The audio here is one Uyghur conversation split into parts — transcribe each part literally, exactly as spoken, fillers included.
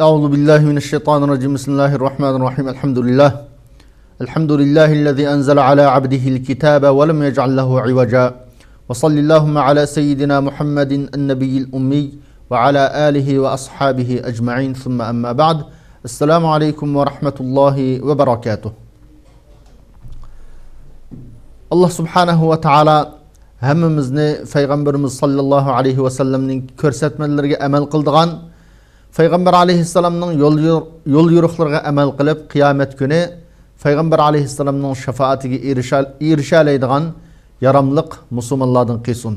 أعوذ بالله من الشيطان الرجيم. بسم الله الرحمن الرحيم. الحمد لله. الحمد لله الذي أنزل على عبده الكتاب ولم يجعل له عوجا. وصل اللهم على سيدنا محمد النبي الأمي وعلى آله وأصحابه أجمعين. ثم أما بعد. السلام عليكم ورحمة الله وبركاته. ئاللا سۇبھانەھۇ ۋە تائالا ھەممىمىزنى پەيغەمبىرىمىز ساللاللاھۇ ئەلەيھى ۋەسەللەمنىڭ كۆرسەتمىلىرىگە ئەمەل قىلىدىغان، پەيغەمبەر ئەلەيھىسسالامنىڭ يول يور-، يول يورۇقلىرىغا ئەمەل قىلىپ، قىيامەت كۈنى پەيغەمبەر ئەلەيھىسسالامنىڭ شاپائىتىگە ئېرىشە-، ئېرىشەلەيدىغان ياراملىق مۇسۇلمانلاردىن قىلسۇن.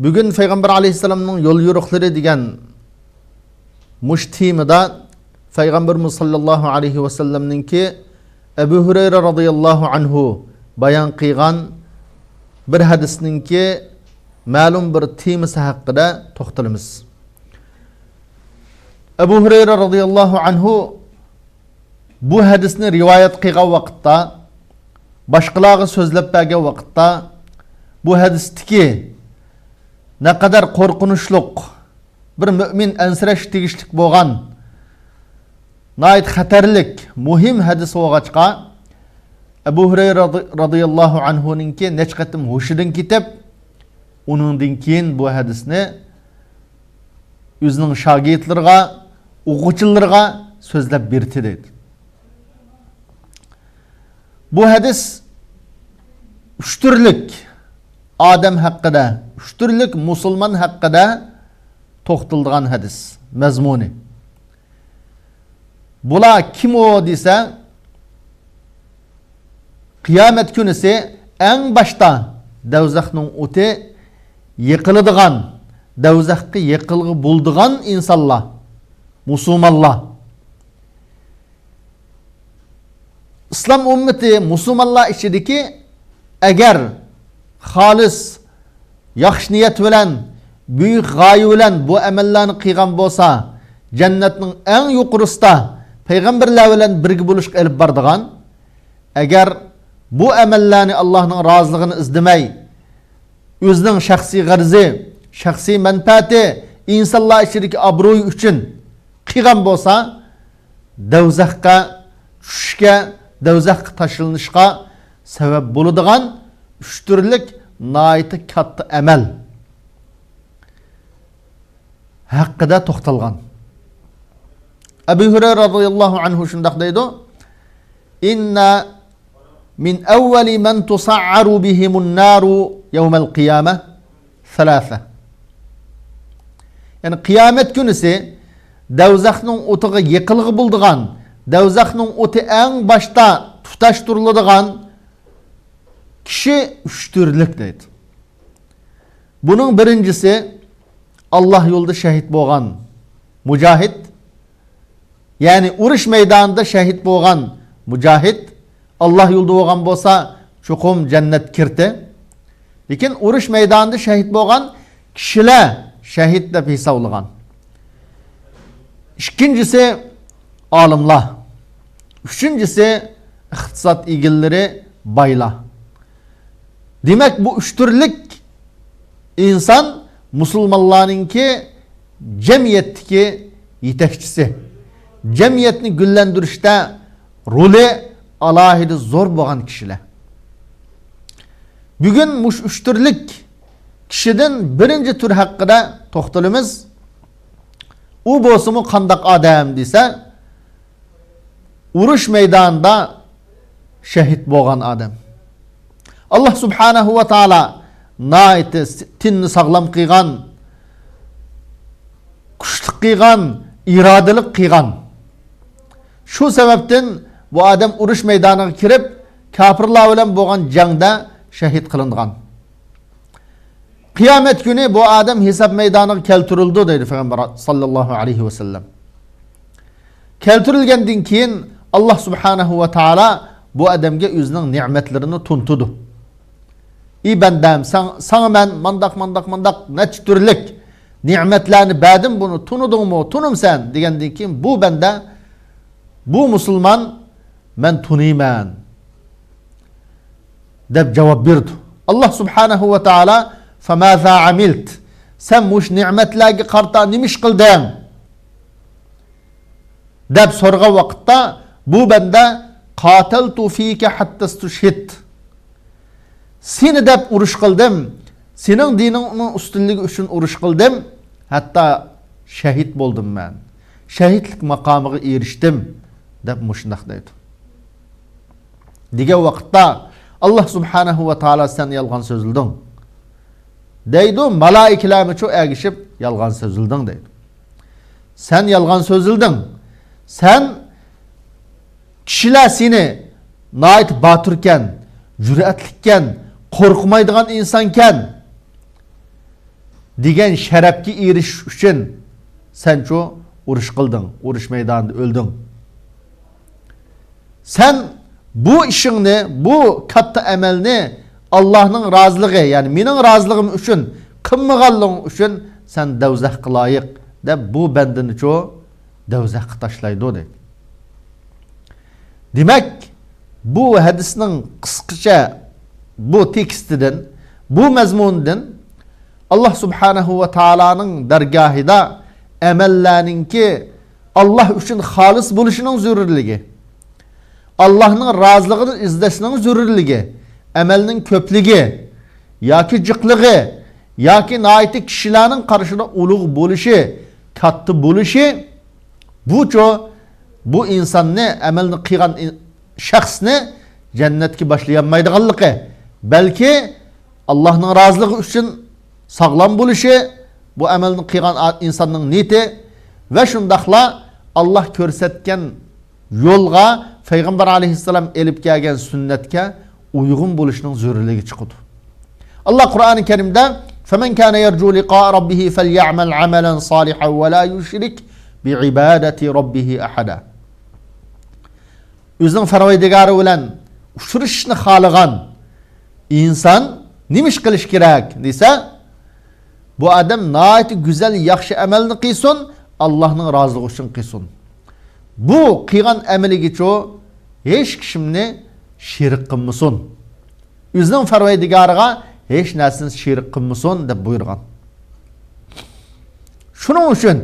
بۈگۈن پەيغەمبەر ئەلەيھىسسالامنىڭ يول يورۇقلىرى دېگەن مۇشۇ تېمىدا پەيغەمبىرىمىز ساللاللاھۇ ئەلەيھى ۋەسەللەمنىڭكى ئەبۇ ھۇرەيرە رازىياللاھۇ ئەنھۇ بايان قىلغان بىر ھەدىسنىڭكى مەلۇم بىر تېمىسى ھەققىدە توختىلىمىز. ئەبۇ ھۇرەيرە رازىياللاھۇ ئەنھۇ بۇ ھەدىسنى رىۋايەت قىلغان ۋاقىتتا، باشقىلارغا سۆزلەپ بەرگەن ۋاقىتتا، بۇ ھەدىستىكى نەقەدەر قورقۇنچلۇق، بىر مۆمىن ئەنسىرەشكە تېگىشلىك بولغان ناھايىتى خەتەرلىك، مۇھىم ھەدىس بولغاچقا، ئەبۇ ھۇرەيرە رازى-، رازىياللاھۇ ئەنھۇنىڭكى نەچچە قېتىم ھوشىدىن كېتىپ، ئۇنىڭدىن كېيىن بۇ ھەدىسنى ئۆزىنىڭ شاگىرتلىرىغا، ئوقۇغۇچىلىرىغا سۆزلەپ بېرىتتى دەيدۇ. بۇ ھەدىس ئۈچ تۈرلۈك ئادەم ھەققىدە، ئۈچ تۈرلۈك مۇسۇلمان ھەققىدە توختىلىدىغان ھەدىس مەزمۇنى. بۇلار كىم ئۇ دېسە، قىيامەت كۈنىسى ئەڭ باشتا دوزاخنىڭ ئوتى يېقىلىدىغان، دوزاخقا يېقىلغا بولىدىغان ئىنسانلار، مۇسۇلمانلار. ئىسلام ئۈممىتى، مۇسۇلمانلار ئىچىدىكى ئەگەر خالىس ياخشى نىيەت بىلەن، بۈيۈك غايە بىلەن بۇ ئەمەللەرنى قىلغان بولسا، جەننەتنىڭ ئەڭ يۇقىرىسىدا پەيغەمبەرلەر بىلەن بىرگە بولۇشقا ئېلىپ بارىدىغان، ئەگەر بۇ ئەمەللەرنى ئاللاھنىڭ رازىلىقىنى ئىزدىمەي، ئۆزىنىڭ شەخسىي غەرىزى، شەخسىي مەنپەئەتى، ئىنسانلار ئىچىدىكى ئابرۇيى ئۈچۈن قىلغان بولسا، دوزاخقا چۈشۈشكە، دوزاخقا تاشلىنىشقا سەۋەب بولىدىغان ئۈچ تۈرلۈك ناھايىتى كاتتا ئەمەل ھەققىدە توختالغان. ئەبۇ ھۇرەيرە رازىياللاھۇ ئەنھۇ شۇنداق دەيدۇ: إن من أول من تصعر بهم النار يوم القيامة ثلاثة. يەنى قىيامەت كۈنىسى دوزاخنىڭ ئوتىغا يېقىلغا بولىدىغان، دوزاخنىڭ ئوتى ئەڭ باشتا تۇتاشتۇرۇلىدىغان كىشى ئۈچ تۈرلۈك دەيدۇ. بۇنىڭ بىرىنچىسى، ئاللا يولىدا شەھىت بولغان مۇجاھىد، يەنى ئۇرۇش مەيدانىدا شەھىت بولغان مۇجاھىد، ئاللا يولىدا بولغان بولسا، چوقۇم جەننەت كىرتى. لېكىن ئۇرۇش مەيدانىدا شەھىت بولغان كىشىلەر شەھىت دەپ ھېسابلىغان. ئىككىنچىسى، ئالىملار. ئۈچىنچىسى، ئىقتىساد ئىگىلىرى، بايلار. دېمەك، بۇ ئۈچ تۈرلۈك ئىنسان مۇسۇلمانلارنىڭكى جەمئىيەتتىكى يېتەكچىسى، جەمئىيەتنى گۈللەندۈرۈشتە رولى ئالاھىدە زور بولغان كىشىلەر. بۈگۈن مۇشۇ ئۈچ تۈرلۈك كىشىدىن بىرىنچى تۈر ھەققىدە توختىلىمىز. ئۇ بولسىمۇ قانداق ئادەم دېسە، ئۇرۇش مەيدانىدا شەھىت بولغان ئادەم. ئاللا سۇبھانەھۇ ۋە تائالا ناھايىتى تېنىنى ساغلام قىلغان، كۈچلۈك قىلغان، ئىرادىلىك قىلغان. شۇ سەۋەبتىن بۇ ئادەم ئۇرۇش مەيدانىغا كىرىپ، كاپىرلار بىلەن بولغان جەڭدە شەھىت قىلىنغان. قىيامەت كۈنى بۇ ئادەم ھېساب مەيدانىغا كەلتۈرۈلىدۇ، دەيدۇ پەيغەمبەر ساللاللاھۇ ئەلەيھى ۋەسەللەم. كەلتۈرۈلگەندىن كېيىن، ئاللا سۇبھانەھۇ ۋە تائالا بۇ ئادەمگە ئۆزىنىڭ نېمەتلىرىنى تونۇتىدۇ. ئى بەندەم، ساڭ-، ساڭا مەن مانداق، مانداق، مانداق نەچچە تۈرلۈك نېمەتلەرنى بەردىم، بۇنى تونۇدۇڭمۇ، تونۇمسەن؟ دېگەندىن كېيىن، بۇ بەندە، بۇ مۇسۇلمان، مەن تونۇيمەن، دەپ جاۋاب بېرىدۇ. ئاللا سۇبھانەھۇ ۋە تائالا، فەمازا ئەمىلت؟ سەن مۇشۇ نېمەتلەرگە قارىتا نېمە ئىش قىلدىڭ؟ دەپ سورىغان ۋاقىتتا، بۇ بەندە، قاتەلتۇ فىكە ھەتتەستۇشھىد. سېنى دەپ ئۇرۇش قىلدىم، سېنىڭ دىنىڭنىڭ ئۈستۈنلۈكى ئۈچۈن ئۇرۇش قىلدىم، ھەتتا شەھىد بولدۇم مەن. شەھىدلىك ماقامىغا ئېرىشتىم، دەپ مۇشۇنداق دەيدۇ. دېگەن ۋاقىتتا، ئاللا سۇبھانەھۇ ۋە تائالا، سەن يالغان سۆزلىدىڭ، دەيدۇ. مالائىكىلەرمۇچۇ ئەگىشىپ، يالغان سۆزلىدىڭ، دەيدۇ. سەن يالغان سۆزلىدىڭ. سەن، كىشىلەر سېنى ناھايىتى باتۇركەن، جۈرئەتلىككەن، قورقمايدىغان ئىنسانكەن دېگەن شەرەپكە ئېرىشىش ئۈچۈن سەنچۇ ئۇرۇش قىلدىڭ، ئۇرۇش مەيدانىدا ئۆلدۈڭ. سەن بۇ ئىشىڭنى، بۇ كاتتا ئەمەلنى ئاللانىڭ رازىلىقى، يەنى مېنىڭ رازىلىقىم ئۈچۈن قىلمىغانلىقىڭ ئۈچۈن سەن دوزاخقا لايىق، دەپ بۇ بەندىنىچۇ دوزاخقا تاشلايدۇ، دەيدۇ. دېمەك، بۇ ھەدىسنىڭ قىسقىچە بۇ تېكىستىدىن، بۇ مەزمۇندىن، ئاللا سۇبھانەھۇ ۋە تائالانىڭ دەرگاھىدا ئەمەللەرنىڭكى ئاللا ئۈچۈن خالىس بولۇشىنىڭ زۆرۈرلۈكى، ئاللانىڭ رازىلىقىنى ئىزدەشنىڭ زۆرۈرلۈكى، ئەمەلنىڭ كۆپلۈكى ياكى جىقلىقى ياكى ناھايىتى كىشىلەرنىڭ قارىشىدا ئۇلۇغ بولۇشى، كاتتا بولۇشى، بۇچۇ بۇ ئىنساننى، ئەمەلنى قىلغان ئىن-، شەخسنى جەننەتكە باشلىيالمايدىغانلىقى، بەلكى ئاللانىڭ رازىلىقى ئۈچۈن ساغلام بولۇشى، بۇ ئەمەلنى قىلغان ئا-، ئىنساننىڭ نىيىتى ۋە شۇنداقلا ئاللا كۆرسەتكەن يولغا، پەيغەمبەر ئەلەيھىسسالام ئېلىپ كەلگەن سۈننەتكە ئۇيغۇن بولۇشنىڭ زۆرۈرلۈكى چىقىدۇ. ئاللا قۇرئانى كەرىمدە، فَمَنْ كَانَ يَرْجُو لِقَاءَ رَبِّهِ فَلْيَعْمَلْ عَمَلًا صَالِحًا وَلَا يُشْرِكْ بِعِبَادَةِ رَبِّهِ أَحَدًا. ئۆزىنىڭ پەرۋەردىگارى بىلەن ئۇچرىشىشنى خالىغان ئىنسان نېمە ئىش قىلىش كېرەك دېسە، بۇ ئادەم ناھايىتى گۈزەل، ياخشى ئەمەلنى قىلسۇن، ئاللانىڭ رازىلىقى ئۈچۈن قىلسۇن. بۇ قىلغان ئەمىلىگىچۇ ھېچ كىشىمنى شېرىك قىلمىسۇن. ئۆزىنىڭ پەرۋەردىگارىغا ھېچ نەرسىنى شېرىك قىلمىسۇن، دەپ بۇيرۇغان. شۇنىڭ ئۈچۈن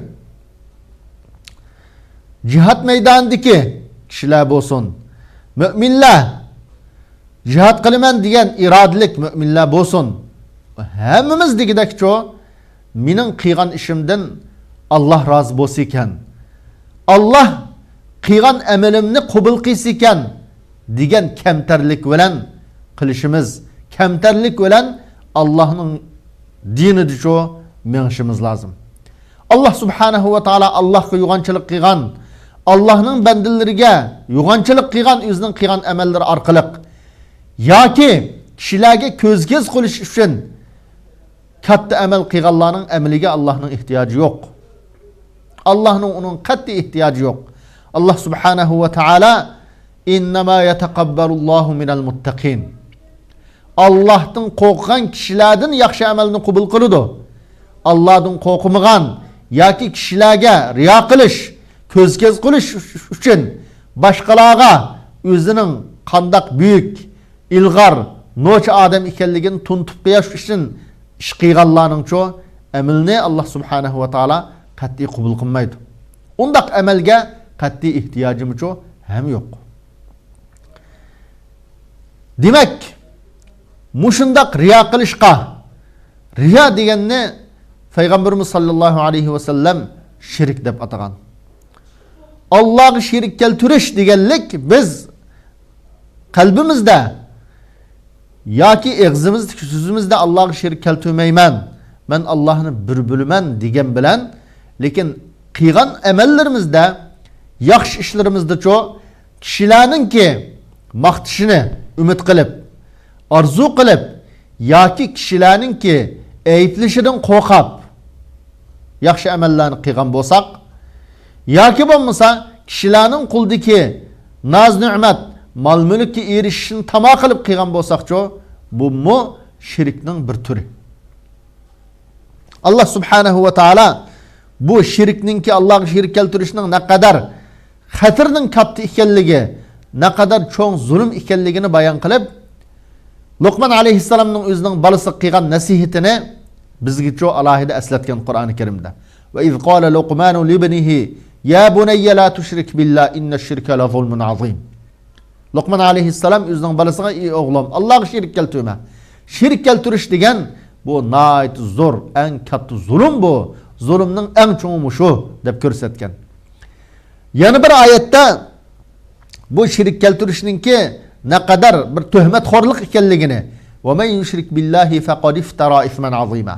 جىھاد مەيدانىدىكى كىشىلەر بولسۇن، مۆمىنلەر، جىھاد قىلىمەن دېگەن ئىرادىلىك مۆمىنلەر بولسۇن، ھەممىمىز دېگۈدەكچۇ، مېنىڭ قىلغان ئىشىمدىن ئاللا رازى بولسا ئىكەن، ئاللا قىلغان ئەمىلىمنى قوبۇل قىلسا ئىكەن دېگەن كەمتەرلىك بىلەن قىلىشىمىز، كەمتەرلىك بىلەن ئاللانىڭ دىنىدىچۇ مېڭىشىمىز لازىم. ئاللا سۇبھانەھۇ ۋە تائالا ئاللاغا يوغانچىلىق قىلغان، ئاللانىڭ بەندىلىرىگە يوغانچىلىق قىلغان، ئۆزىنىڭ قىلغان ئەمەللىرى ئارقىلىق ياكى كىشىلەرگە كۆز-كۆز قىلىش ئۈچۈن كاتتا ئەمەل قىلغانلارنىڭ ئەمىلىگە ئاللانىڭ ئېھتىياجى يوق. ئاللانىڭ ئۇنىڭ قەتئىي ئېھتىياجى يوق. ئاللا سۇبھانەھۇ ۋە تائالا، إنما يتقبل الله من المتقين. ئاللاھتىن قورققان كىشىلەردىن ياخشى ئەمەلنى قوبۇل قىلىدۇ. ئاللاھتىن قورقمىغان ياكى كىشىلەرگە رىيا قىلىش، كۆز-كۆز قىلىش ئۈچۈن باشقىلارغا ئۆزىنىڭ قانداق بۈيۈك، ئىلغار، نوچى ئادەم ئىكەنلىكىنى تونۇتۇپ قويۇش ئۈچۈن ئىش قىلغانلارنىڭچۇ ئەمىلىنى ئاللا سۇبھانەھۇ ۋە تائالا قەتئىي قوبۇل قىلمايدۇ. ئۇنداق ئەمەلگە قەتئىي ئېھتىياجىمچۇ ھەم يوق. دېمەك، مۇشۇنداق رىيا قىلىشقا، رىيا دېگەننى پەيغەمبىرىمىز ساللاللاھۇ ئەلەيھى ۋەسەللەم شىرك دەپ ئاتىغان. ئاللاغا شېرىك كەلتۈرۈش دېگەنلىك، بىز قەلبىمىزدە ياكى ئېغىزىمىزدىكى سۆزىمىزدە ئاللاغا شېرىك كەلتۈرمەيمەن، مەن ئاللاھنى بىر بىلىمەن دېگەن بىلەن، لېكىن قىلغان ئەمەللىرىمىزدە، ياخشى ئىشلىرىمىزدىچۇ كىشىلەرنىڭكى ماختىشىنى ئۈمىد قىلىپ، ئارزۇ قىلىپ ياكى كىشىلەرنىڭكى ئەيىبلىشىدىن قورقۇپ ياخشى ئەمەللەرنى قىلغان بولساق، ياكى بولمىسا كىشىلەرنىڭ قولىدىكى ناز-نېمەت، مال-مۈلۈككە ئېرىشىشنى تاما قىلىپ قىلغان بولساقچۇ، بۇمۇ شىركنىڭ بىر تۈرى. ئاللا سۇبھانەھۇ ۋە تائالا بۇ شىركنىڭكى، ئاللاغا شېرىك كەلتۈرۈشنىڭ نەقەدەر خەتىرىنىڭ كاتتا ئىكەنلىكى، نەقەدەر چوڭ زۇلۇم ئىكەنلىكىنى بايان قىلىپ، لۇقمان ئەلەيھىسسالامنىڭ ئۆزىنىڭ بالىسىغا قىلغان نەسىھىتىنى بىزگىچۇ ئالاھىدە ئەسلەتكەن قۇرئانى كەرىمدە. وإذ قال لقمان لابنه يا بني لا تشرك بالله إن الشرك لظلم عظيم. لوقمان ئەلەيھىسسالام ئۆزىنىڭ بالىسىغا، ئى ئوغلۇم، ئاللاغا شېرىك كەلتۈرمە. شېرىك كەلتۈرۈش دېگەن بۇ ناھايىتى زور، ئەڭ كاتتا زۇلۇم بۇ. زۇلۇمنىڭ ئەڭ چوڭى مۇشۇ، دەپ كۆرسەتكەن. يەنە بىر ئايەتتە بۇ شېرىك كەلتۈرۈشنىڭكى نەقەدەر بىر تۆھمەتخورلۇق ئىكەنلىكىنى، ومن يشرك بالله فقد افترى إثما عظيما.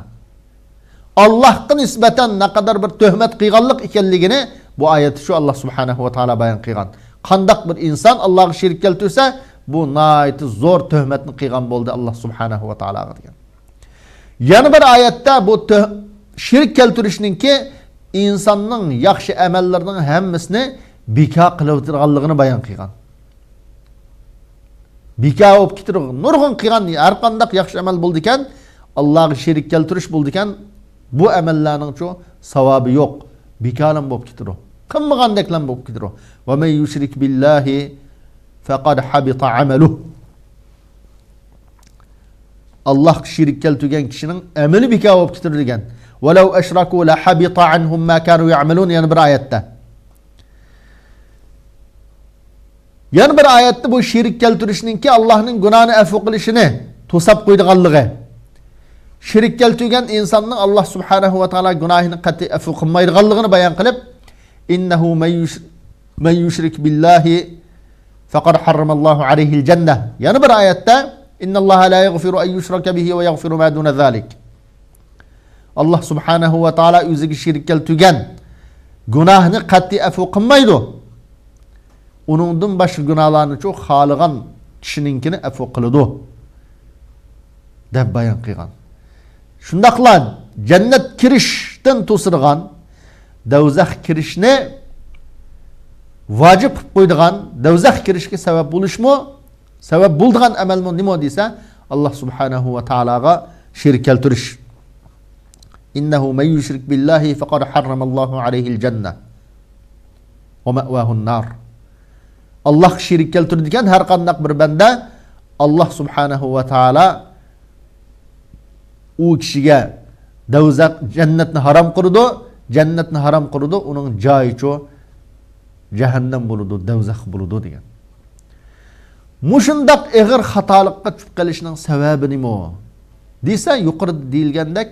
ئاللاھقا نىسبەتەن نەقەدەر بىر تۆھمەت قىلغانلىق ئىكەنلىكىنى بۇ ئايەتتە شۇ ئاللاھ سۇبھانەھۇ ۋە تائالا بايان قىلغان. قانداق بىر ئىنسان ئاللاھقا شېرىك كەلتۈرسە، بۇ ناھايىتى زور تۆھمەتنى قىلغان بولدى ئاللاھ سۇبھانەھۇ ۋە تائالاغا دېگەن. يەنە بىر ئايەتتە بۇ تۆھ-، شېرىك كەلتۈرۈشنىڭكى ئىنساننىڭ ياخشى ئەمەللىرىنىڭ ھەممىسىنى بىكار قىلىۋېتىدىغانلىقىنى بايان قىلغان. بىكار بولۇپ كېتىدۇ. نۇرغۇن قىلغان ھەر قانداق ياخشى ئەمەل بولىدىكەن، ئاللاھقا شېرىك كەلتۈرۈش بولىدىكەن، بۇ ئەمەللەرنىڭچۇ ساۋابى يوق. بىكارلام بولۇپ كېتىدۇ. قىلمىغاندەكلام بولۇپ كېتىدۇ. ومن يشرك بالله فقد حبط عمله. ئاللاھقا شېرىك كەلتۈرگەن كىشىنىڭ ئەمىلى بىكار بولۇپ كېتىدۇ دېگەن. ولو أشركوا لحبط عنهم ما كانوا يعملون، يەنە بىر ئايەتتە. يەنە بىر ئايەتتە بۇ شېرىك كەلتۈرۈشنىڭكى ئاللاھنىڭ گۇناھىنى ئەپۇ قىلىشىنى توساپ قويىدىغانلىقى. شېرىك كەلتۈرگەن ئىنساننىڭ ئاللاھ سۇبھانەھۇ ۋە تائالا گۇناھىنى قەتئىي ئەپۇ قىلمايدىغانلىقىنى بايان قىلىپ، إنه من يش-، من يشرك بالله فقد حرم الله عليه الجنة. يەنە بىر ئايەتتە، إن الله لا يغفر أن يشرك به ويغفر ما دون ذلك. ئاللاھ سۇبھانەھۇ ۋە تائالا ئۆزىگە شېرىك كەلتۈرگەن گۇناھنى قەتئىي ئەپۇ قىلمايدۇ. ئۇنىڭدىن باشقا گۇناھلارنىچۇ خالىغان كىشىنىڭكىنى ئەپۇ قىلىدۇ، دەپ بايان قىلغان. شۇنداقلا جەننەت كىرىشتىن توسىدىغان، دوزاخ كىرىشنى ۋاجىپ قىلىپ قويىدىغان، دوزاخ كىرىشكە سەۋەب بولۇشمۇ، سەۋەب بولىدىغان ئەمەلمۇ نېمە دېسە، ئاللاھ سۇبھانەھۇ ۋە تائالاغا شېرىك كەلتۈرۈش. إنه من يشرك بالله فقد حرم الله عليه الجنة ومأواه النار. ئاللاھقا شېرىك كەلتۈرىدىكەن ھەر قانداق بىر بەندە، ئاللاھ سۇبھانەھۇ ۋە تائالا ئۇ كىشىگە دوزاخ، جەننەتنى ھارام قىلىدۇ. جەننەتنى ھارام قىلىدۇ، ئۇنىڭ جايىچۇ جەھەننەم بولىدۇ، دوزاخ بولىدۇ دېگەن. مۇشۇنداق ئېغىر خاتالىققا چۈشۈپ قېلىشنىڭ سەۋەبى نېمە دېسە، يۇقىرىدا دېيىلگەندەك،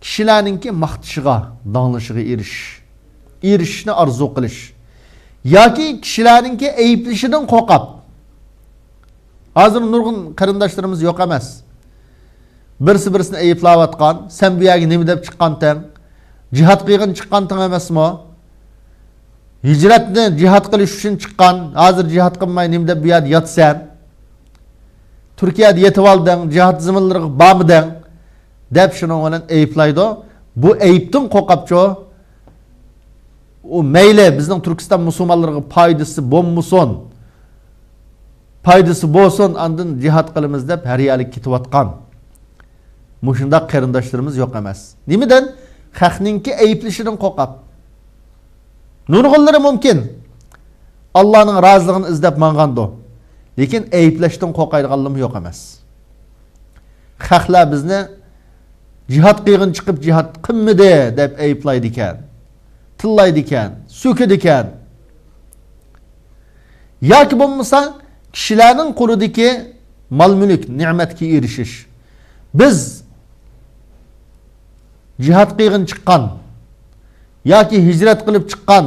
كىشىلەرنىڭكى ماختىشىغا، داڭلىشىغا ئېرىشىش، ئېرىشىشنى ئارزۇ قىلىش ياكى كىشىلەرنىڭكى ئەيىبلىشىدىن قورقۇپ، ھازىر نۇرغۇن قېرىنداشلىرىمىز يوق ئەمەس. بىرسى بىرسىنى ئەيىبلەۋاتقان، سەن بۇ يەرگە نېمە دەپ چىققانتىڭ؟ جىھاد قىلغىلى چىققانتىڭ ئەمەسمۇ؟ ھىجرەتنى جىھاد قىلىش ئۈچۈن چىققان، ھازىر جىھاد قىلماي نېمە دەپ بۇ يەردە ياتىسەن؟ تۈركىيەدە يېتىۋالدىڭ، جىھاد زېمىنلىرىغا بارمىدىڭ، دەپ شۇنىڭ بىلەن ئەيىبلەيدۇ. بۇ ئەيىبتىن قورقۇپچۇ، ئۇ مەيلى بىزنىڭ تۈركىستان مۇسۇلمانلىرىغا پايدىسى بولمىسۇن، پايدىسى بولسۇن، ئاندىن جىھاد قىلىمىز دەپ ھەر يەرلىك كېتىۋاتقان مۇشۇنداق قېرىنداشلىرىمىز يوق ئەمەس. نېمىدىن؟ خەقنىڭكى ئەيىبلىشىدىن قورقۇپ. نۇرغۇنلىرى مۇمكىن ئاللانىڭ رازىلىقىنى ئىزدەپ ماڭغاندۇ، لېكىن ئەيىبلەشتىن قورقايدىغانلىرىمۇ يوق ئەمەس. خەقلەر بىزنى جىھاد قىلغىلى چىقىپ جىھاد قىلمىدى دەپ ئەيىبلەيدىكەن، تىللايدىكەن، سۆكىدىكەن. ياكى بولمىسا كىشىلەرنىڭ قولىدىكى مال-مۈلۈك، نېمەتكە ئېرىشىش. بىز جىھاد قىلغىلى چىققان ياكى ھىجرەت قىلىپ چىققان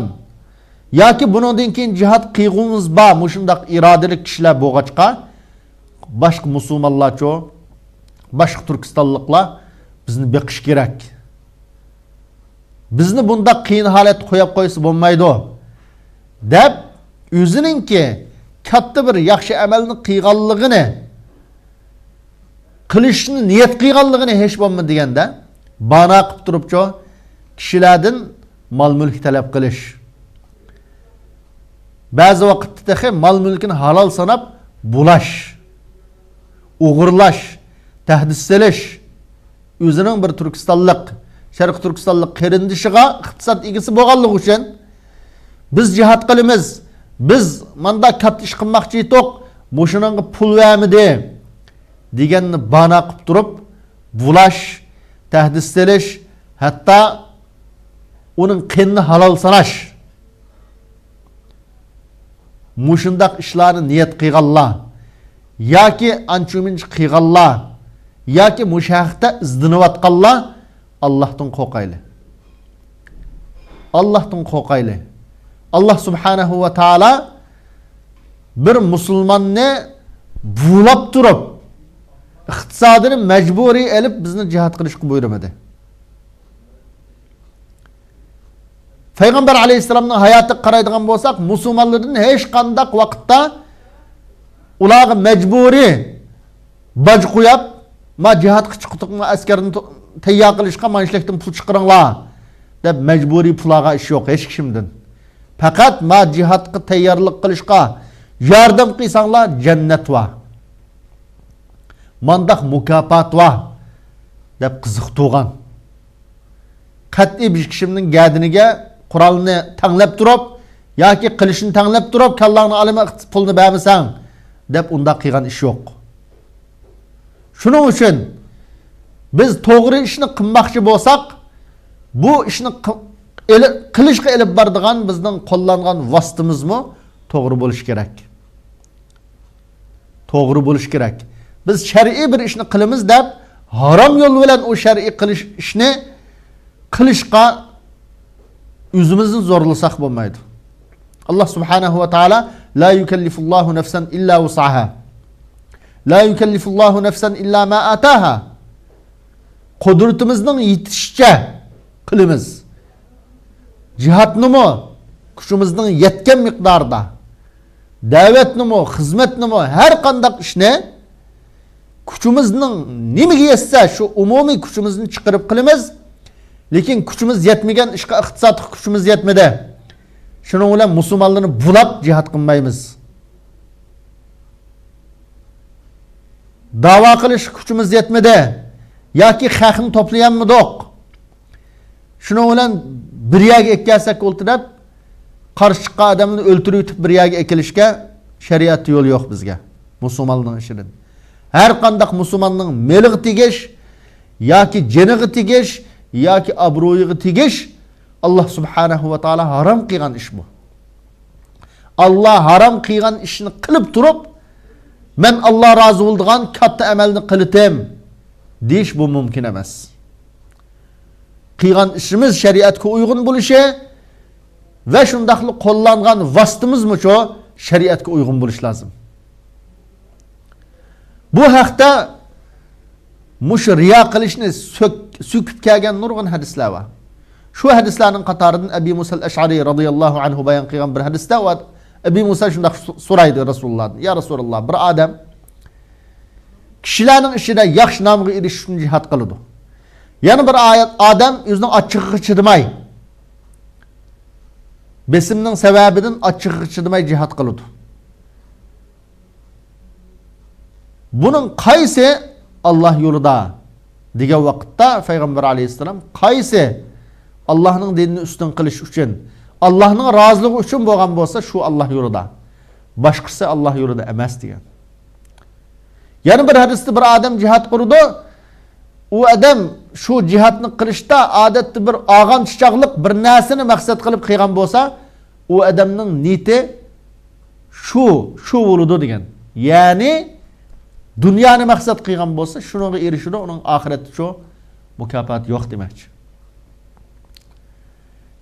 ياكى بۇنىڭدىن كېيىن جىھاد قىلغۇمىز بار مۇشۇنداق ئىرادىلىك كىشىلەر بولغاچقا، باشقا مۇسۇلمانلارچۇ، باشقا تۈركىستانلىقلار بىزنى بېقىش كېرەك. بىزنى بۇنداق قىيىن ھالەتتە قويۇپ قويسا بولمايدۇ، دەپ ئۆزىنىڭكى كاتتا بىر ياخشى ئەمەلنى قىلغانلىقىنى، قىلىشنى نىيەت قىلغانلىقىنى ھېچ بولمىدى دېگەندە، بانا قىلىپ تۇرۇپچۇ، كىشىلەردىن مال-مۈلۈك تەلەپ قىلىش. بەزى ۋاقىتتا تېخى مال-مۈلكىنى ھالال ساناپ بۇلاش، ئوغرىلاش، تەھدىت سېلىش. ئۆزىنىڭ بىر تۈركىستانلىق، شەرقىي تۈركىستانلىق قېرىندىشىغا ئىقتىساد ئىگىسى بولغانلىقى ئۈچۈن، بىز جىھاد قىلىمىز، بىز ماندا كاتتا ئىش قىلماقچى ئىدۇق، مۇشۇنىڭغا پۇل بەرمىدى، دېگەننى بانا قىلىپ تۇرۇپ، بۇلاش، تەھدىت سېلىش، ھەتتا ئۇنىڭ قېنىنى ھالال ساناش. مۇشۇنداق ئىشلارنى نىيەت قىلغانلار ياكى ئانچە-مۇنچە قىلغانلار ياكى مۇشۇ ھەقتە ئىزدىنىۋاتقانلار، ئاللاھتىن قورقايلى. ئاللاھتىن قورقايلى. ئاللاھ سۇبھانەھۇ ۋە تائالا بىر مۇسۇلماننى بۇلاپ تۇرۇپ، ئىقتىسادىنى مەجبۇرىي ئېلىپ، بىزنى جىھاد قىلىشقا بۇيرۇمىدى. پەيغەمبەر ئەلەيھىسسالامنىڭ ھاياتىغا قارايدىغان بولساق، مۇسۇلمانلاردىن ھېچقانداق ۋاقىتتا ئۇلارغا مەجبۇرىي باج قويۇپ، ما جىھادقا چىقتۇق، ما ئەسكەرنى تو-، تەييار قىلىشقا مانا شۇلەكتىن پۇل چىقىرىڭلار دەپ مەجبۇرىي پۇل ئالغان ئىش يوق ھېچ كىشىمدىن. پەقەت ما جىھادقا تەييارلىق قىلىشقا ياردەم قىلساڭلار جەننەت بار، مانداق مۇكاپات بار دەپ قىزىقتۇرغان. قەتئىي بىر كىشىمنىڭ گەدىنىگە قورالنى تەڭلەپ تۇرۇپ ياكى قىلىچنى تەڭلەپ تۇرۇپ، كاللاڭنى ئالىمەن، پۇلنى بەرمىسەڭ دەپ ئۇنداق قىلغان ئىش يوق. شۇنىڭ ئۈچۈن بىز توغرا ئىشنى قىلماقچى بولساق، بۇ ئىشنى قى-، ئېلى-، قىلىشقا ئېلىپ بارىدىغان بىزنىڭ قوللانغان ۋاسىتىمىزمۇ توغرا بولۇشى كېرەك. توغرا بولۇشى كېرەك. بىز شەرئىي بىر ئىشنى قىلىمىز دەپ، ھارام يول بىلەن ئۇ شەرئىي قىلىش، ئىشنى قىلىشقا ئۆزىمىزنى زورلىساق بولمايدۇ. ئاللاھ سۇبھانەھۇ ۋە تائالا، لا يۇكەللىفۇللاھۇ نەفسەن ئىللا ۋۇسئەھا. لا يۇكەللىفۇللاھۇ نەفسەن ئىللا ما ئاتاھا. قۇدرىتىمىزنىڭ يېتىشىچە قىلىمىز. جىھادنىمۇ كۈچىمىزنىڭ يەتكەن مىقدارىدا، دەۋەتنىمۇ، خىزمەتنىمۇ، ھەر قانداق ئىشنى كۈچىمىزنىڭ نېمىگە يەتسە، شۇ ئومۇمىي كۈچىمىزنى چىقىرىپ قىلىمىز. لېكىن كۈچىمىز يەتمىگەن ئىشقا، ئىقتىسادقا كۈچىمىز يەتمىدى. شۇنىڭ بىلەن مۇسۇلمانلارنى بۇلاپ جىھاد قىلمايمىز. داۋا قىلىشقا كۈچىمىز يەتمىدى ياكى خەقنى توپلىيالمىدۇق. شۇنىڭ بىلەن بىر يەرگە ئەكەلسەك بولدى دەپ، قارشى چىققان ئادەمنى ئۆلتۈرۈۋېتىپ بىر يەرگە ئەكېلىشكە شەرىئەتتە يول يوق بىزگە، مۇسۇلماننىڭ ئىشىدىن. ھەر قانداق مۇسۇلماننىڭ مېلىغا تېگىش ياكى جېنىغا تېگىش ياكى ئابرۇيىغا تېگىش ئاللاھ سۇبھانەھۇ ۋە تائالا ھارام قىلغان ئىش بۇ. ئاللاھ ھارام قىلغان ئىشنى قىلىپ تۇرۇپ، مەن ئاللاھ رازى بولىدىغان كاتتا ئەمەلنى قىلىتىم دېيىش بۇ مۇمكىن ئەمەس. قىلغان ئىشىمىز شەرىئەتكە ئۇيغۇن بولۇشى ۋە شۇنداقلا قوللانغان ۋاسىتىمىزمۇ شۇ شەرىئەتكە ئۇيغۇن بولۇشى لازىم. بۇ ھەقتە مۇشۇ رىيا قىلىشنى سۆك-، سۆكۈپ كەلگەن نۇرغۇن ھەدىسلەر بار. شۇ ھەدىسلەرنىڭ قاتارىدىن ئەبى مۇسەل ئەشئەرى رازىياللاھۇ ئەنھۇ بايان قىلغان بىر ھەدىستە، ئۇ ئەبى مۇسە شۇنداق سو-، سورايدۇ رەسۇلۇللاھتىن: يا رەسۇلاللاھ، بىر ئادەم كىشىلەرنىڭ ئىچىدە ياخشى نامغا ئېرىشىش ئۈچۈن جىھاد قىلىدۇ. يەنە بىر ئايەت، ئادەم ئۆزىنىڭ ئاچچىقىغا چىدىماي، بېسىمنىڭ سەۋەبىدىن ئاچچىقىغا چىدىماي جىھاد قىلىدۇ. بۇنىڭ قايسى ئاللاھ يولىدا دېگەن ۋاقىتتا، پەيغەمبەر ئەلەيھىسسالام، قايسى ئاللاھنىڭ دىنىنى ئۈستۈن قىلىش ئۈچۈن، ئاللاھنىڭ رازىلىقى ئۈچۈن بولغان بولسا، شۇ ئاللاھ يولىدا، باشقىسى ئاللاھ يولىدا ئەمەس دېگەن. يەنە بىر ھەدىستە بىر ئادەم جىھاد قىلىدۇ. ئۇ ئادەم شۇ جىھادنى قىلىشتا ئادەتتە بىر ئالغان چىچاقلىق بىر نەرسىنى مەقسەت قىلىپ قىلغان بولسا، ئۇ ئادەمنىڭ نىيىتى شۇ، شۇ بولىدۇ دېگەن. يەنى دۇنيانى مەقسەت قىلغان بولسا، شۇنىڭغا ئېرىشىدۇ، ئۇنىڭ ئاخىرەتتە شۇ مۇكاپات يوق دېمەكچى.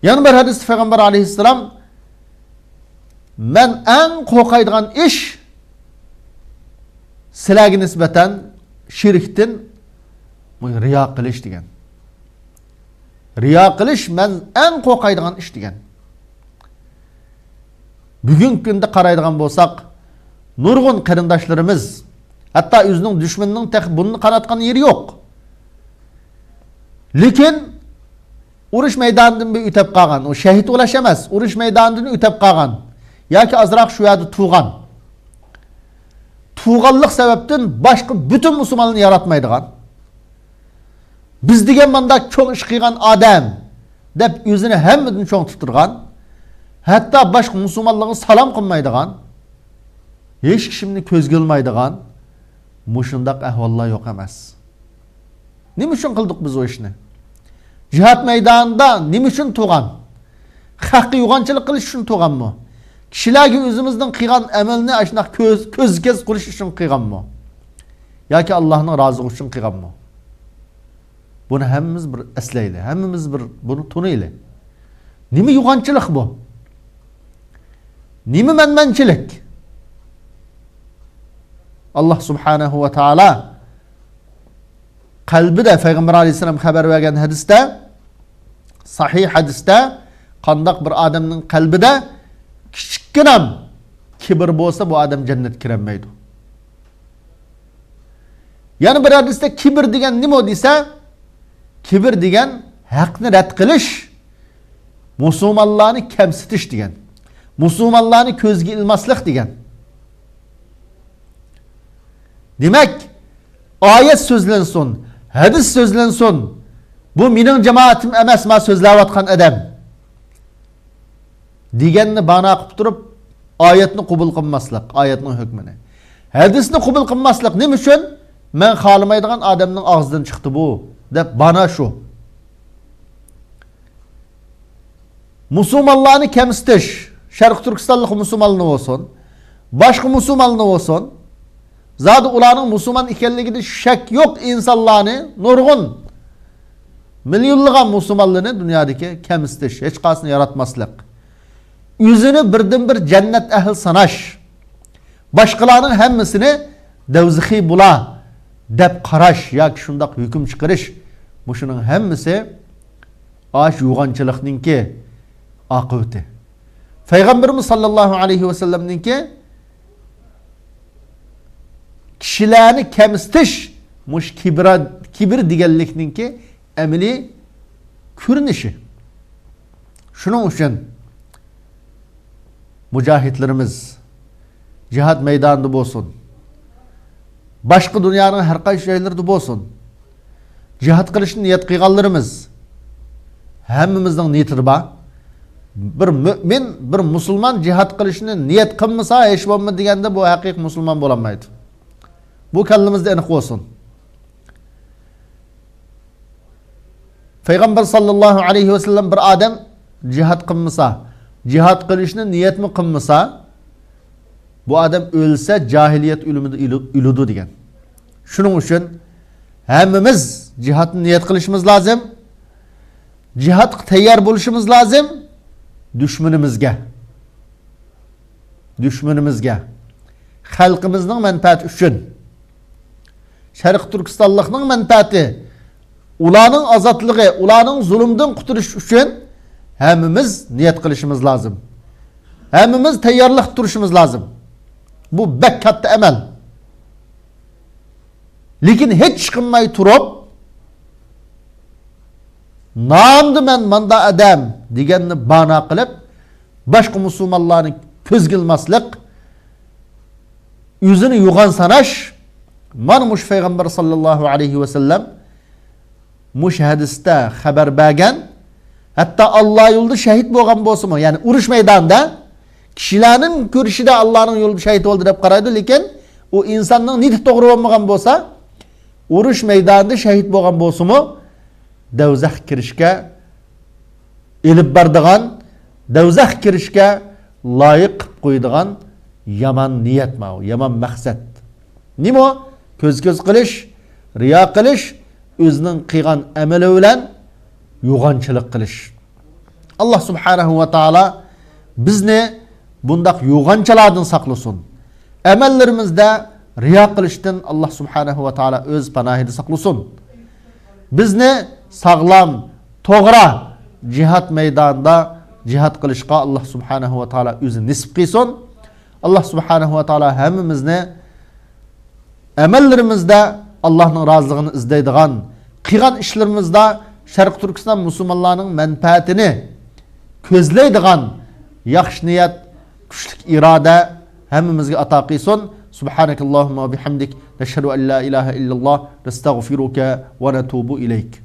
يەنە بىر ھەدىستە پەيغەمبەر ئەلەيھىسسالام، مەن ئەڭ قورقايدىغان ئىش سىلەرگە نىسبەتەن شىركتىن رىيا قىلىش دېگەن. رىيا قىلىش مەن ئەڭ قورقايدىغان ئىش دېگەن. بۈگۈنكى كۈندە قارايدىغان بولساق، نۇرغۇن قېرىنداشلىرىمىز، ھەتتا ئۆزىنىڭ دۈشمىنىنىڭ تېخى بۇرنىنى قاناتقان يېرى يوق. لېكىن ئۇرۇش مەيدانىدىن بىر ئۆتەپ قالغان، ئۇ شەھىت بولۇش ئەمەس، ئۇرۇش مەيدانىدىن ئۆتەپ قالغان ياكى ئازراق شۇ يەردە تۇغان. تۇغانلىق سەۋەبتىن باشقا پۈتۈن مۇسۇلمانلارنى ياراتمايدىغان، بىز دېگەن مانداق چوڭ ئىش قىلغان ئادەم دەپ ئۆزىنى ھەممىدىن چوڭ تۇتىدىغان، ھەتتا باشقا مۇسۇلمانلارغا سالام قىلمايدىغان، ھېچ كىشىنى كۆزگە ئىلمايدىغان مۇشۇنداق ئەھۋاللار يوق ئەمەس. نېمە ئۈچۈن قىلدۇق بىز ئۇ ئىشنى؟ جىھاد مەيدانىدا نېمە ئۈچۈن تۇرغان؟ خەققە يوغانچىلىق قىلىش ئۈچۈن تۇرغانمۇ؟ كىشىلەرگە ئۆزىمىزنىڭ قىلغان ئەمەلنى ئاشۇنداق كۆز، كۆزگە كۆز قىلىش ئۈچۈن قىلغانمۇ؟ ياكى ئاللاھنىڭ رازىلىقى ئۈچۈن قىلغانمۇ؟ بۇنى ھەممىمىز بىر ئەسلەيلى، ھەممىمىز بىر بۇنى تونۇيلى. نېمە يوغانچىلىق بۇ؟ نېمە مەنمەنچىلىك؟ ئاللاھ سۇبھانەھۇ ۋە تائالا قەلبىدە، پەيغەمبەر ئەلەيھىسسالام خەۋەر بەرگەن ھەدىستە، سەھىھ ھەدىستە، قانداق بىر ئادەمنىڭ قەلبىدە كىچىككىنە كىبىر بولسا، بۇ ئادەم جەننەتكە كىرەلمەيدۇ. يەنە بىر ھەدىستە كىبىر دېگەن نېمە دېسە، كىبىر دېگەن ھەقنى رەت قىلىش، مۇسۇلمانلارنى كەمسىتىش دېگەن. مۇسۇلمانلارنى كۆزگە ئىلماسلىق دېگەن. دېمەك، ئايەت سۆزلەنسۇن، ھەدىس سۆزلەنسۇن، بۇ مېنىڭ جامائىتىم ئەمەس، ما سۆزلەۋاتقان ئادەم دېگەننى بانا قىلىپ تۇرۇپ، ئايەتنى قوبۇل قىلماسلىق، ئايەتنىڭ ھۆكمىنى. ھەدىسنى قوبۇل قىلماسلىق نېمە ئۈچۈن؟ مەن خالىمايدىغان ئادەمنىڭ ئاغزىدىن چىقتى بۇ، دەپ بانا شۇ. مۇسۇلمانلارنى كەمسىتىش، شەرقىي تۈركىستانلىق مۇسۇلمانلىرى بولسۇن، باشقا مۇسۇلمانلىرى بولسۇن، زادى ئۇلارنىڭ مۇسۇلمان ئىكەنلىكىدە شەك يوق ئىنسانلارنى، نۇرغۇن مىليونلىغان مۇسۇلمانلىرىنى دۇنيادىكى كەمسىتىش، ھېچقايسىنى ياراتماسلىق، ئۆزىنى بىردىنبىر جەننەت ئەھلى ساناش، باشقىلارنىڭ ھەممىسىنى دەۋزىخى بۇلا دەپ قاراش ياكى شۇنداق ھۆكۈم چىقىرىش، مۇشۇنىڭ ھەممىسى ئاش يوغانچىلىقنىڭكى ئاقىۋىتى. پەيغەمبىرىمىز ساللاللاھۇ ئەلەيھى ۋەسەللەمنىڭكى كىشىلەرنى كەمسىتىش، مۇشۇ كىبرا-، كىبىر دېگەنلىكنىڭكى ئەمەلىي كۆرۈنۈشى. شۇنىڭ ئۈچۈن مۇجاھىدلىرىمىز جىھاد مەيدانىدا بولسۇن، باشقا دۇنيانىڭ ھەر قايسى جايلىرىدا بولسۇن، جىھاد قىلىشنى نىيەت قىلغانلىرىمىز، ھەممىمىزنىڭ نىيىتىدە بار. بىر مۆمىن، بىر مۇسۇلمان جىھاد قىلىشنى نىيەت قىلمىسا، ھېچ بولمىدى دېگەندە، بۇ ھەقىقىي مۇسۇلمان بولالمايدۇ. بۇ كاللىمىزدا ئېنىق بولسۇن. پەيغەمبەر ساللاللاھۇ ئەلەيھى ۋەسەللەم بىر ئادەم جىھاد قىلمىسا، جىھاد قىلىشنى نىيەتمۇ قىلمىسا، بۇ ئادەم ئۆلسە جاھىلىيەت ئۆلۈمىدە ئۆلۈ-، ئۆلىدۇ دېگەن. شۇنىڭ ئۈچۈن ھەممىمىز جىھادنى نىيەت قىلىشىمىز لازىم. جىھادقا تەييار بولۇشىمىز لازىم. دۈشمىنىمىزگە، دۈشمىنىمىزگە، خەلقىمىزنىڭ مەنپەئەتى ئۈچۈن، شەرقىي تۈركىستانلىقنىڭ مەنپەئەتى، ئۇلارنىڭ ئازادلىقى، ئۇلارنىڭ زۇلۇمدىن قۇتۇلۇش ئۈچۈن ھەممىمىز نىيەت قىلىشىمىز لازىم. ھەممىمىز تەييارلىق تۇرۇشىمىز لازىم. بۇ بەك كاتتا ئەمەل. لېكىن ھېچ ئىش قىلماي تۇرۇپ، نامدا مەن ماندا ئادەم دېگەننى بانا قىلىپ، باشقا مۇسۇلمانلارنى كۆزگە ئىلماسلىق، ئۆزىنى يوغان ساناش، مانا مۇشۇ پەيغەمبەر ساللاللاھۇ ئەلەيھى ۋەسەللەم مۇشۇ ھەدىستە خەۋەر بەرگەن، ھەتتا ئاللا يولىدا شەھىت بولغان بولسىمۇ، يەنى ئۇرۇش مەيدانىدا كىشىلەرنىڭ كۆرۈشىدە ئاللانىڭ يولىدا شەھىت بولدى دەپ قارايدۇ، لېكىن ئۇ ئىنساننىڭ نىيىتى توغرا بولمىغان بولسا، ئۇرۇش مەيدانىدا شەھىت بولغان بولسىمۇ، دەۋزەخكە كىرىشكە ئېلىپ بارىدىغان، دەۋزەخكە كىرىشكە لايىق قىلىپ قويىدىغان يامان نىيەت ماۋۇ، يامان مەقسەت. نېمە ئۇ؟ كۆز-كۆز قىلىش، رىيا قىلىش، ئۆزىنىڭ قىلغان ئەمىلى بىلەن يوغانچىلىق قىلىش. ئاللا سۇبھانەھۇ ۋە تائالا بىزنى بۇنداق يوغانچىلاردىن ساقلىسۇن. ئەمەللىرىمىزدە رىيا قىلىشتىن ئاللا سۇبھانەھۇ ۋە تائالا ئۆز پاناھىدا ساقلىسۇن. بىزنى ساغلام، توغرا جىھاد مەيدانىدا جىھاد قىلىشقا ئاللا سۇبھانەھۇ ۋە تائالا ئۆزى نېسىپ قىلسۇن. ئاللا سۇبھانەھۇ ۋە تائالا ھەممىمىزنى ئەمەللىرىمىزدە ئاللانىڭ رازىلىقىنى ئىزدەيدىغان، قىلغان ئىشلىرىمىزدا شەرقىي تۈركىستان مۇسۇلمانلارنىڭ مەنپەئەتىنى كۆزلەيدىغان ياخشى نىيەت، كۈچلۈك ئىرادە ھەممىمىزگە ئاتا قىلسۇن. سۇبھانەكاللاھۇممە ۋە بىھەمدىك، نەشھەدۇ ئەن لا ئىلاھە ئىللەللاھ، نەستەغفىرۇكە ۋە نەتۇبۇ ئىلەيك.